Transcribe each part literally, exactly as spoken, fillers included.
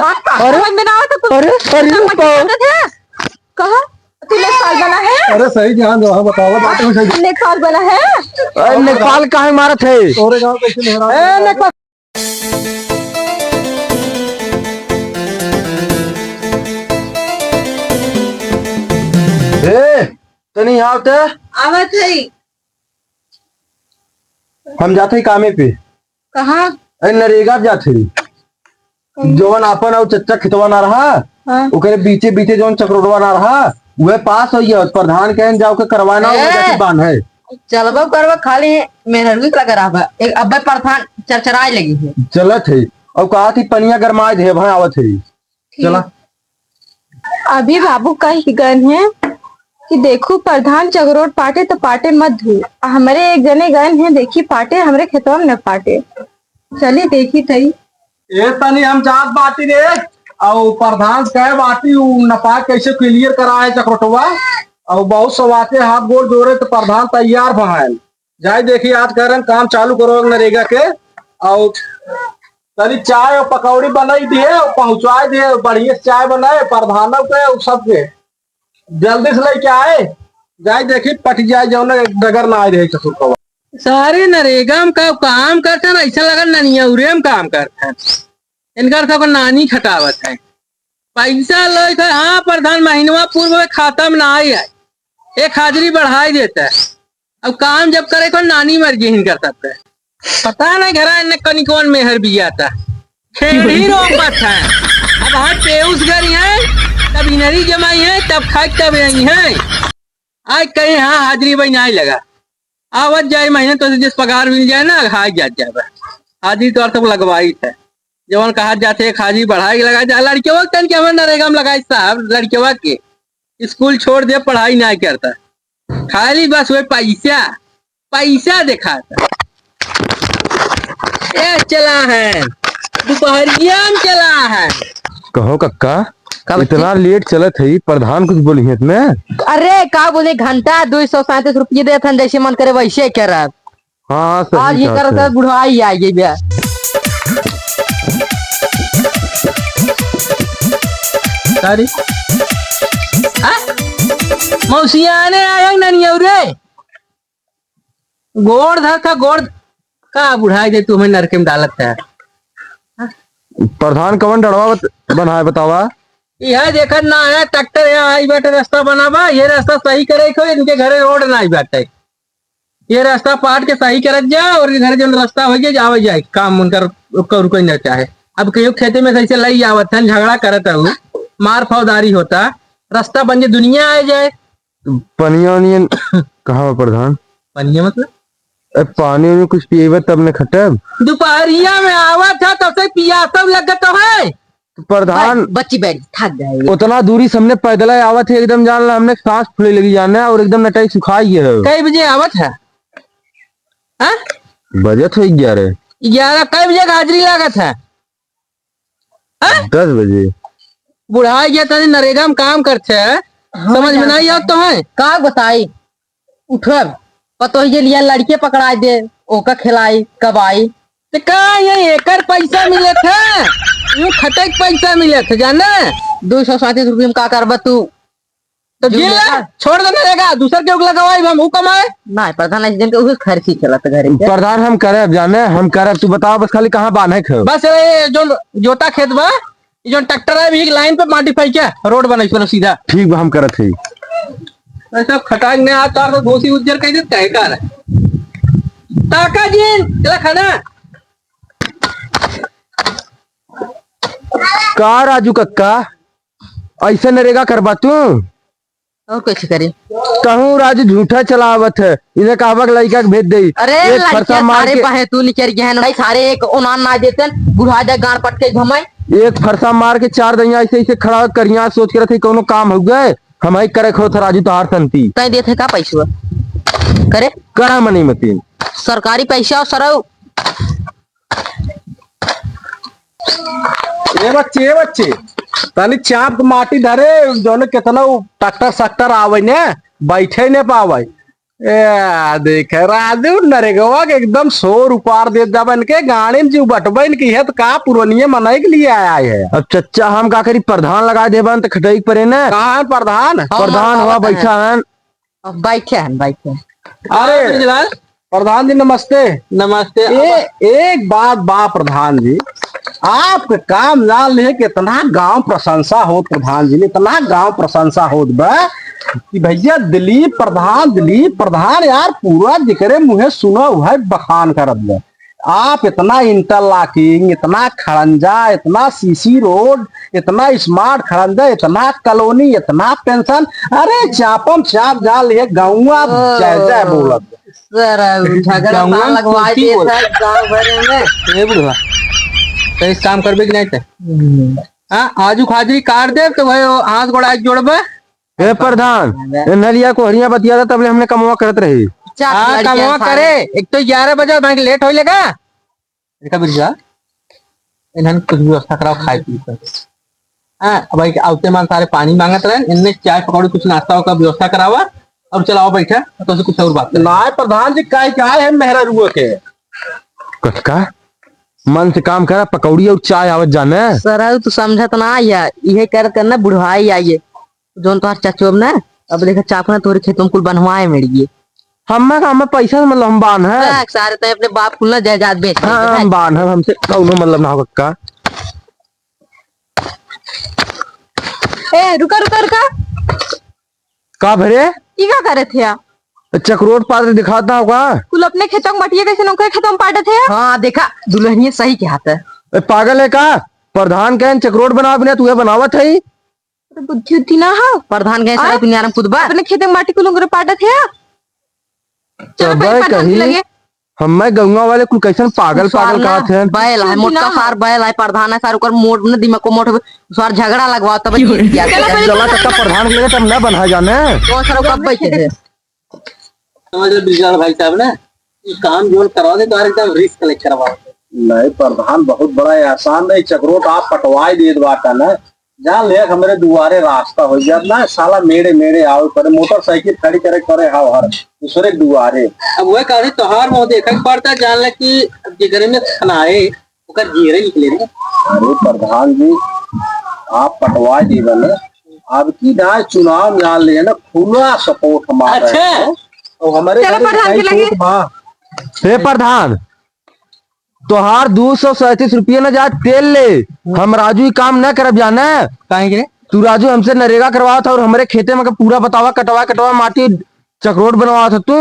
अरे, समझ में ना आवत है, तू अरे, अरे, समझ में बाप। आवत है? कहा? तू लेखपाल बना है? अरे सही ध्यान दो, हाँ, बताओ, बात में सही। लेखपाल बना है? अरे, लेखपाल काहे मारत है? तोरे गाँव कैसे मेहरारू ए, लेखपाल। ए, तनी यहाँ आवते। आवत है। हम जाते ही कामे पे। कहाँ? अरे, नरेगा पे जाते ही। कहीं? जवन आपन और चच्चा खेतवा ना रहा, हाँ। ओकरे बीचे बीचे जवन चकरोटवा ना रहा, उहे पास होइया, प्रधान कहन जाओ के करवाना, ए! उहे जाके बांध है। चलबो करबो, खाली मेहनत भी लगा रहा बा। एक अब्बे प्रधान चरचराए लगी है। चलत है। और कहा थी पनिया गरमाए दे, भाई आवत है। ठीक। चला। अभी बाबू कह के गए हैं कि देखू प्रधान चकरोट पाटे तो पाटे मत धू। हमरे एक जने गए हैं, देखी पाटे हमरे खेतवा में न पाटे। चली देखी तई। ए तनी हम जात बाटी रे, और प्रधान कहे बाटी उ नपा कैसे clear कराए चकरोटवा, और बहुत सवाते हाथ गोड़ जोड़े तो प्रधान तैयार भएन। जाए देखी आज करन काम चालू करो नरेगा के, और तनी चाय और पकौड़ी बनाई दिए और पहुँचाए दिए, बढ़िया से चाय बनाए प्रधानों के और सबके। जल्दी से लेके आए, जाए देखी पट जाए जौन डगर ना आए रहे ससुर को। सारे नरेगा में का काम करते हैं, ऐसा लगा ननियौरे में काम करते हैं। इनकर सबको नानी खटावत है, पैसा लेके, हाँ प्रधान महीनवा पूर्व में खाता में ना आई है, एक हाजिरी बढ़ाई देता है। अब काम जब करे को नानी मर गई इनकर सबके। पता नहीं घरा इन्हें कनी कौन मेहर बिया था। खेड़ी रोपत है। अब हाँ पेउस गरी है, तब इनरी जमाई है, तब खाई तब यही है। आज कहीं हाँ हाजिरी भाई नहीं लगा। आवत जाए महीने तो जिस पगार मिल जाए ना, हाई जात जाए बा। हाजिरी तो तक लगवाई है। जवन कहा जाते एक हाजिरी बढ़ाई के लगा जाए, लड़केवा के तन के हमें नरेगा में लगाई साहब, लड़केवा के। स्कूल छोड़ दे, पढ़ाई नहीं करता। खाली बस वही पैसा, पैसा दिखाता। ए चला है, दोपहरिया में चला है। कहो कक्का, का बच्चे? इतना लेट चलत है, प्रधान कुछ बोली है तुम्हें? अरे का बोले, घंटा दो सौ सैंतीस रुपये देत हन, जैसे मन करे वैसे करत। हाँ, हाँ, सही आज ये बात करत है। है, बुढ़ाई आ गई बे। अरे, आ? मौसियाने आया ननियौ रे। गोड़ धर का गोड़, का बुढ़ाई दे तुम्हें नरके में डालत है। प्रधान कवन डड़वा बत-, बनाए बतावा? यह देखत ना है, ट्रैक्टर यहाँ आई बैठे रास्ता बनावा, ये रास्ता सही करे को इनके घरे रोड ना आई बैठे। ये रास्ता पाट के सही करत जा और घर जौन रास्ता हो गया, जावे जाए, काम उनकर रुको, रुको ही ना चाहे। अब कहीं खेते में से ऐसे लई आवत हन, झगड़ा करत रहू, मार फौदारी होता, रास्ता बन जे दुनिया आ जाए। पनिया वनिया कहाँ बा प्रधान? पनिया मतलब? ए, पानी उनी कुछ पिएबे तब ने खटब। दोपहरिया में आवत है तब से पियासव लगत है। तो प्रधान, बस, बच्ची बैठ, थक गए। उतना दूरी से हमने पैदल आवत है, एकदम जान ला हमने सांस फूले लगी जाने, और एकदम नटाई सुखाई है। कई बजे आवत है? हाँ? बजत हो ग्यारह। ग्यारह, कई बजे का हाजिरी लागत है? हाँ? दस बजे। बुढ़ाई गया तनी नरेगा में काम करते हैं, हाँ, समझ में नहीं आवत तो है। का बताई? उठब, पतोहिए लिया लड़के पकड़ाई दे, ओका खिलाई, कबाई। ते का ये एकर पैसा मिलत है? यूं खटे के पैसा मिलत है, जाने? दो सौ सैंतीस रुपये में का करबा तू? तो जो जी ले, लेगा। छोड़ देना रहेगा, दूसर के उगला गवाई हम, ऊ कमाए। नहीं, प्रधान, इस दिन के उहे खर्ची चलत घरे के। प्रधान, हम करब, जाने, हम करब, तू बताओ बस खाली कहाँ बांधे के हो? बस ये जो जोता खेत बा, ई जौन ट्रैक्टर है, अभी लाइन पे modify क्या? रोड बनाई, चलो सीधा। ठीक बा, हम करत हई। ऐसा खटाक ने आ तार तो घोसी उज्जर कह देत काहे का रे? ताका जी, चला खाना। का राजू कक्का, ऐसे नरेगा करबा तू? और कैसे करे? कहूँ राजू झूठा चलावत है, इन्हें कहवा के लइका के भेज दे। अरे एक लइका फरसा मार सारे के बहे तू निकल गए हैं, नहीं सारे एक ओनान ना देते, बुढ़ा दे गाड़ पट के घमाए। एक फरसा मार के चार दइया ऐसे ऐसे खड़ा हो करिया सोच के रखे कौनो काम हो गए, हम ही करे खो था राजू तोहार संती। तय देते का पैसवा? करे? करा मनी मती। सरकारी पैसा और सरऊ। ए बच्चे, ए बच्चे, तनी चाप के माटी धरे, जौने केतना उ ट्रैक्टर सक्टर आवे ने, बैठे ने पावे। ए, देखे राजू, नरेगवा के एकदम शोर उपार देत जाबा इनके, गाड़ी में जीव बटबा इनके, है तो का पुरनिये मनई के लिए आया है। अब चच्चा हम का करी, प्रधान लगाए देबा त खटई के परे न। कहाँ है प्रधान? हाँ, प्रधान हाँ, हुआ हाँ। बैठा है। अब बैठे हैं, बैठे हैं। अरे, हाँ, बिरजलाल। प्रधान जी, नमस्ते। नमस्ते। ए, एक बात बा प्रधान जी, आपके काम जान ले कि इतना गांव प्रशंसा होत प्रधान जी ने, इतना गांव प्रशंसा होत बा कि भैया दिलीप प्रधान, दिलीप प्रधान यार, पूरा जिकरे मुँहे सुनो वह बखान करत बा। आप इतना interlocking, इतना खड़ंजा, इतना सीसी रोड, इतना smart खड़ंजा, इतना कॉलोनी, इतना पेंशन, अरे चापम चाप जाल ये गौवा ओ, जय जय बोलत। सर, झगड़ा गौवा में लगवाए कुर्सी दे बोल। सर, गाँव भर में। ए बुढ़वा, तो एक काम करबे कि नहीं ते? हम्म। हाँ, आजू खाजरी काट दे तो भाई वो हाथ गोड़ा एक जोड़बे। ए प्रधान, ए नलिया को हरिया बतिया था, तबले हमने कमवा करत रही। चार हाँ, लड़कियां कमवा सारे। करे। एक तो ग्यारह बजे बैंक लेट होई लेगा। देखा बिरजा, इन्हन कुछ व्यवस्था कराओ खाए पी कर। हाँ, अब भाई आवते मान सारे पानी मांगत रहे, इनने चाय पकौड़ी कुछ नाश्ता का व्यवस्था करावा और चलाओ बैठा, तो से कुछ और बात करें। नाय प्रधान जी, काहे के आए हैं मेहरा रुआ के? कटका, मन से काम करा, पकौड़ी और चाय आवत जाने। सर, तू समझत ना आया, इहे करत करना बुढ़ाई आइए। जौन तोहार चचोब ना, अब देखा चाप ना तोरे खेतों में कुल बनवाए मिलिए। हमें का, हमें पैसा से मतलब हम बान है। देख, सारे तय अपने बाप कुल ना जायदाद बेच हाँ, देंगे, हम बान है, हमसे कौनो मतलब ना हो कक्का। ए, रुका, रुका, रुका। का भरे? ई का करे थे आ? चकरोट पात्र दिखाता होगा। कुल अपने खेतों में बटिया कैसे नौकरे खेतों में पाटे थे आ? हाँ, देखा, दुल्हनिया सही कहत है। ए, पागल है का? प्रधान कहन चकरोट बनावे बिना तू ये बनावत है? अरे बुद्धि उद्धि ना हो। प्रधान गए सारा आय? दुनिया में कुदबा। अपने खेते में माटी कुल उंगरे पाटत है। चलो तबे पहले प्रधान के कही, लगे। हम्मे गौवा वाले कुल कैसन पागल पागल कहत हैं। बैल है, मोटका सार बैल है, प्रधान है सार, ओकर मोट न दिमाग को मोट, सार झगड़ा लगवाओ तब जीत गया। चलो पहले चला प्रधान कक्का प्रधान के लगे तब न बन्हा जाने। तो सार कब बैठे थे? समझ लो बिरजाल भाई साहब ना, ई काम जोन करवा दे, तोहरे एकदम रिस्क ले करवा दे। नहीं प्रधान, बहुत बड़ा एहसान नहीं, चकरोट आप पटवाई देत बाटा ना, जान ले हमरे दुआरे रास्ता हो जात ना, साला मेड़े मेड़े आवे पड़े, मोटरसाइकिल खड़ी करे पड़े, हाव हर दूसरे के दुआरे। अब वह कहा तोहार मुँह देखे के पड़ता, जान ले कि जिगरे में खनाए ओकर जीरे निकले रे। अरे प्रधान जी, आप पटवा दीबा ना, अब की ना चुनाव में आ ले ना, खुला सपोर्ट हमारा अच्छा। है। और हमारे चलो घरे प्रधान कई के लगे। वोट बा। हे प्रधान, तोहार दो सौ सैंतीस रुपये ना जा तेल ले, हम राजू ही काम ना करब जाने। काहे के? तू राजू हमसे नरेगा करवावत और हमरे खेते में के पूरा बतावा, कटवा कटवा माटी चकरोट बनवावत ह तू?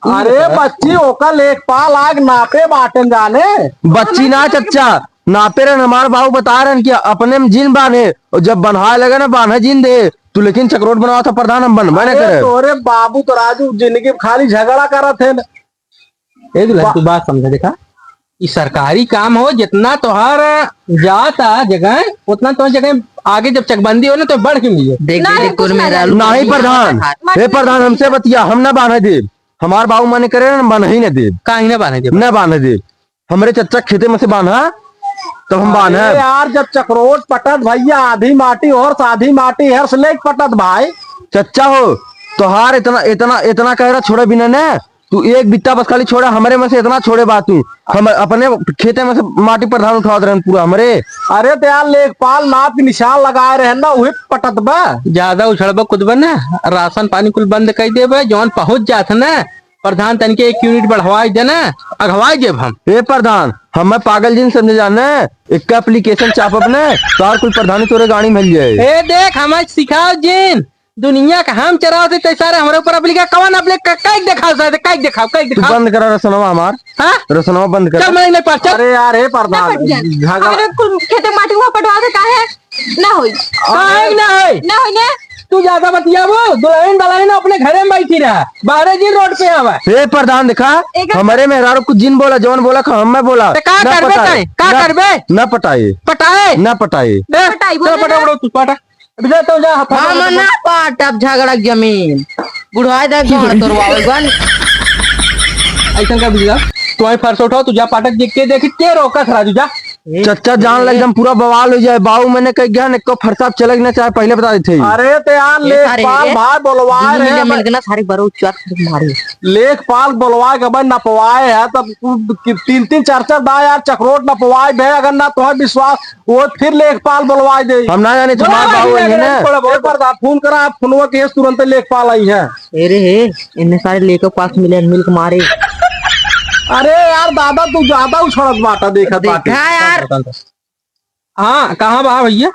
अरे बच्ची, ओका लेखपाल आग नापे बाटेन जाने। बच्ची ना चच्चा, नापे रहन, हमार बाबू बता रहन कि अपने में जिन बांधे, और जब बन्हाए लगे ना बांधे जिन दे, तू लेकिन चकरोट बनवावत ह प्रधान, हम बनबे ना अरे करे। तोरे बाबू तो राजू जिंदगी में खाली झगड़ा करत है। ए दुल्हन, बा- तू बात समझा, देखा, ई सरकारी काम हो, जितना तोहार जाता जगह, उतना तोहार जगह आगे जब चकबंदी हो ना, तो बढ़ के मिले। देख, ना, देख, देख, कुछ कुल ना मेरा जाने। नहीं प्रधान, ना, हे प्रधान, हमसे बतिया, हम ना बांधे देब। हमार बाबू मने करे ना, बांधे ही ना देब। काहे ना बांधे देब? ना बांधे देब। हमरे चच्चा खेते में से बांधा, तब हम बांधे। अरे यार, जब चकरोट पटत भैया, आधी माटी और आधी माटी हर से लेके पटत भाई। चच्चा हो, तोहार इतना, इतना, इतना कह रहा छोड़े बिना ने, तू एक बित्ता बस खाली छोड़ा, हमरे में से इतना छोड़े बा तू। हम अपने खेते में से माटी प्रधान उठावत रहन पूरा हमरे। अरे तो यार, लेखपाल नाप के निशान लगाए रहन ना, उहे पटत बा। ज्यादा उछड़बा कूदबा ना, राशन पानी कुल बंद कर देबे, जौन पहुंच जात ना, प्रधान तनिके एक यूनिट बढ़वाई देना, अगवाई देब हम। ए प्रधान, हमें पागल जिन समझे जाने, एक एप्लीकेशन चापब ने, तार कुल प्रधानी तोरे गाड़ी में मिल जाए। ए देख, हमें सिखाओ जिन, दुनिया का हम चरावत है, तै सारे हमरे ऊपर अप्लीका, कवन अप्लीका, काइक देखाओ सारे, काइक देखाओ, काइक तू देखाओ। बंद करा रसनवा हमार। हाँ? रसनवा बंद कर। चल, मैं नहीं पास, चल। अरे यार, हे प्रधान, ना पट जाए। झगड़ा अरे कुल खेते माटी हुआ पटवा दे, काहे? ना होई। काहे ना होई? ना होई ना। तू ज्यादा बतियाबो, दुल्हन बलाइन अपने घरे में बैठी रहा, बाहरे जिन रोड पे आवा। हे प्रधान, देखा, एक हमरे मेहरारू कुछ जिन बोला, जौन बोला, हम मैं बोला। तो का ना करबे पटाए, तय? का ना, करबे? ना पटाए। पटाए? ना पटाए। ए, पटाई, चलो बोले पटा, ना। पटा, तू पटा। अभी जा, तो जा, हम ना पाटब झगड़ा के जमीन। बुढ़ाए दे, गाड़ तोड़वावे गन। ऐसन का बुझला? तू आई फरस उठाओ, तू जा पाटक देख के देखी, के रोकत राजू, जा। ए, चच्चा जान ले, एकदम पूरा बवाल हो जाए। बाऊ मैंने कह गया, एको फरसा चलक ना चाहे, पहले बता देते ही। अरे तो यार, ये सारे लेखपाल है। भाई बोलवाए रहे, मिल के ना सारे बरो चार मारे। लेखपाल बोलवाए के भाई नपवाए है, तब तू कि-, तीन तीन चार चार दाँय यार चकरोट नपवाए भे, अगर ना तुम्हें विश्वास वो फिर लेखपाल बोलवाए दे। हम ना जाने, तुम्हार बाऊ है ना। ए, प्रधान, फोन करा, आप फोनवा के तुरंत लेखपाल आई है। अरे हे, इन्हें सारे लेके पास मिले, मिल के मारे। अरे यार दादा, तू ज्यादा उछड़त बाटा, देखत बाटे। देखा यार। हाँ, कहाँ बा भैया?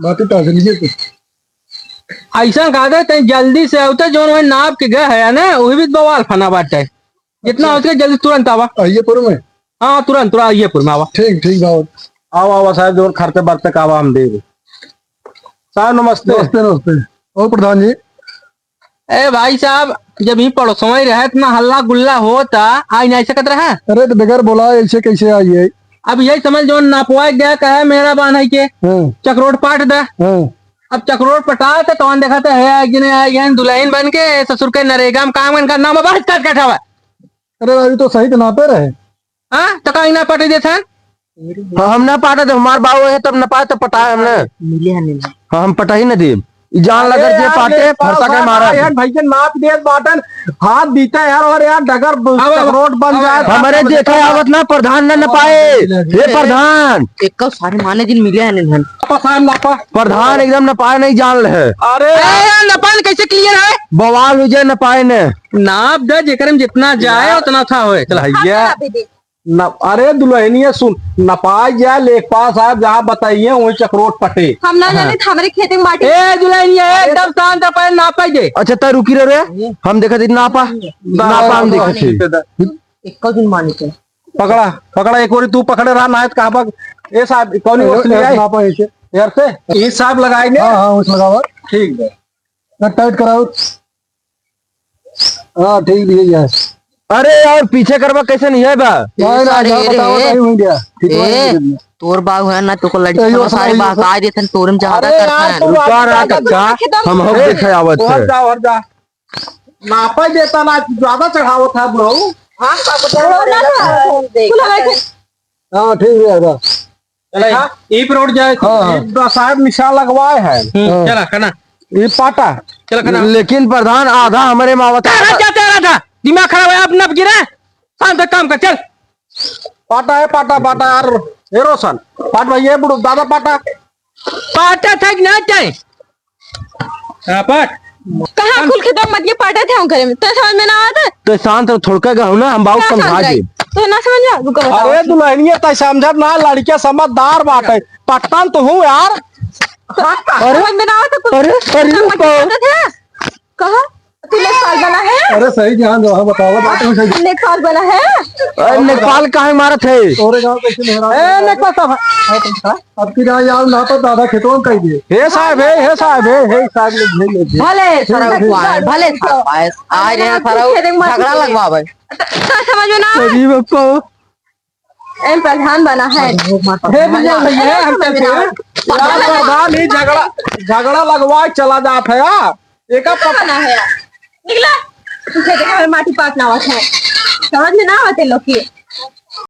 बाटे तहसील के। ऐसा कहा दे, तैं जल्दी से आवते, जौन वही नाप के गए है ना, वही भी बवाल फना बाटे। जितना हो सके जल्दी तुरंत आवा। अहियेपुर में? हाँ, तुरंत, तुरंत अहियेपुर में आवा। ठीक, ठीक बा। आवा, आवा साहब, जौन खर्चे बरते का आवा, हम देबे। साहब नमस्ते। नमस्ते, नमस्ते। और प्रधान जी? ए भाई साहब, जब ही पड़ोसवा ही रहे, इतना हल्ला गुल्ला होता, आई नहीं सकत रहे। अरे तो बगैर बोला ऐसे कैसे आई है? अब यही समझ जो नापवा गया, कहे मेरा बान्ह है के हाँ। चकरोट पाट दे। हाँ। अब चकरोट पटा तो तवन देखा तो है, एक जने आए गए दुल्हन बन के ससुर के नरेगा में काम करना, मैं बाहर काट काट हवा। अरे भाई, तो सही तो नापे रहे। हाँ, तो काहे ना पटे देत हन? हाँ, हम ना पाटे देब, हमार बाऊ है तब ना पाए, तब पटाए हमने। मिले हन नहीं। हाँ, हम पटा ही ना देब। ई जान अरे लगर जे यार, पाटे, लेखपाल फरसा के साहब मारा। आए हैं, भैया नाप देत बाटन, हाथ दीते हैं यार, और यार डगर ब-, अब, अब, चकरोट बन अब, जाए। अब, हमरे अब, देखे अब, आवत ना, प्रधान ना, ना पाए। हे प्रधान। एक सारे माने दिन मिले हन नहीं। नापा साहब, नापा। प्रधान एकदम ना पाए, नहीं जान ले। अरे ए, यार, ना पाए कैसे clear है? बवाल हो जाए, ना पाए ने। नाप दे, जेकर में जितना जाए, ना। उतना था होए। चल, हम भैया। ना नापे दे। न, अरे दुल्हनिया सुन, नपाई जाए लेखपाल साहब जहाँ बताइए वहीं चकरोट पटे। हम ना हाँ। जाने, हमरे खेते में माटी। ए दुल्हनिया, अरे एकदम शांत रह, पहले नापाई दे। अच्छा, तै रुकी रह रे, हम्म। हम देखत ही नापा, नापा हम देखत ही। एक दिन मानी के। पकड़ा, पकड़ा, एक ओरी तू पकड़े रहा, ना है तो कहाँ पर? ए साहब, कौन ए, वस्तु ले ए, आए? नापा ऐसे। यार से, ई साहब लगाई ने? हाँ, हाँ, उस लगावा। ठीक है। ना tight कराओ। हाँ, ठीक भी है यार। अरे यार, पीछे करबा कैसे नहीं है बा? नहीं, ना, सारे ना, रे, बताओ, ए, नहीं हुई गया। ठीक है, ए, ठीक है। तोर बाऊ है ना, तो को लड़की ए, यो सारे साला, यो बहकाए देथन, तोरे में ज्यादा अरे यार, करथन। तू रुका रहा अरे कक्का, एकदम हम हो ए, देखे आवत है। हट जा, हट जा। नापा देता ना, ज्यादा चढ़ावत है बुढ़ऊ। हाँ, काका, चढ़ाओ ना, ना। खुला बैठे। हाँ, ठीक है, हाँ। चला, हाँ। ई पे रोड जाए। हाँ, हाँ। ई बा साहब निशान लगवाए हैं। हम्म, हाँ। चला, कना। ई पाटा। चला, कना। लेकिन प्रधान आधा हमरे में आवत है। तेरा जा, तेरा जा। दिमाग खराब है, अब नप गिरा। शांत से काम कर, चल। पाटा है, पाटा, पाटा यार। ए रोशन, पाट भैया, बुढ़ो दादा पाटा। पाटा था कि ना चाहे? हाँ, पाट। कहाँ कुल खेतवा में मटिया पाटे थे हम करे में? तो समझ में ना आवत है? तो शांत रहो, थोड़का गहू ना, हम बाऊ का समझा समझाई? दे। तो ना समझ में, रुको बताओ। अरे दुल्हनिया, तै समझत ना, लड़किया समझदार बाटे। पट्टन तो हूँ यार। अरे, समझ में ना आवत है कुल। अरे, अरे, रुको। पाटे थे? कहाँ? तू लेखपाल बना है? अरे सही ध्यान दो, हाँ, बताओ, बात में सही। लेखपाल बना है? अरे, लेखपाल काहे मारत है? तोरे गाँव कैसे मेहरारू ए, लेखपाल साहब। हाँ, तुम खा। अब की ना यार, ना तो दादा खेतवा में कह दिए। हे साहब, हे, हे साहब, हे, हे साहब, ले, ले, ले, ले। भले सारा हे, हे, पाए, भले सारा पाए। आ रहे हैं सारा झगड़ा लगवावे। त-, त-, समझो ना। अरे बापा। ए, प्रधान बना है। हे भैया, भैया, हम समझ में ना आवत। यार, प्रधान ही झगड़ा, झगड़ा लगवा चला जात है यार। एका पता ना है यार। निकला। तू खेते के हमें माटी पाट ना आवत है। समझ में ना आवत है लोग के।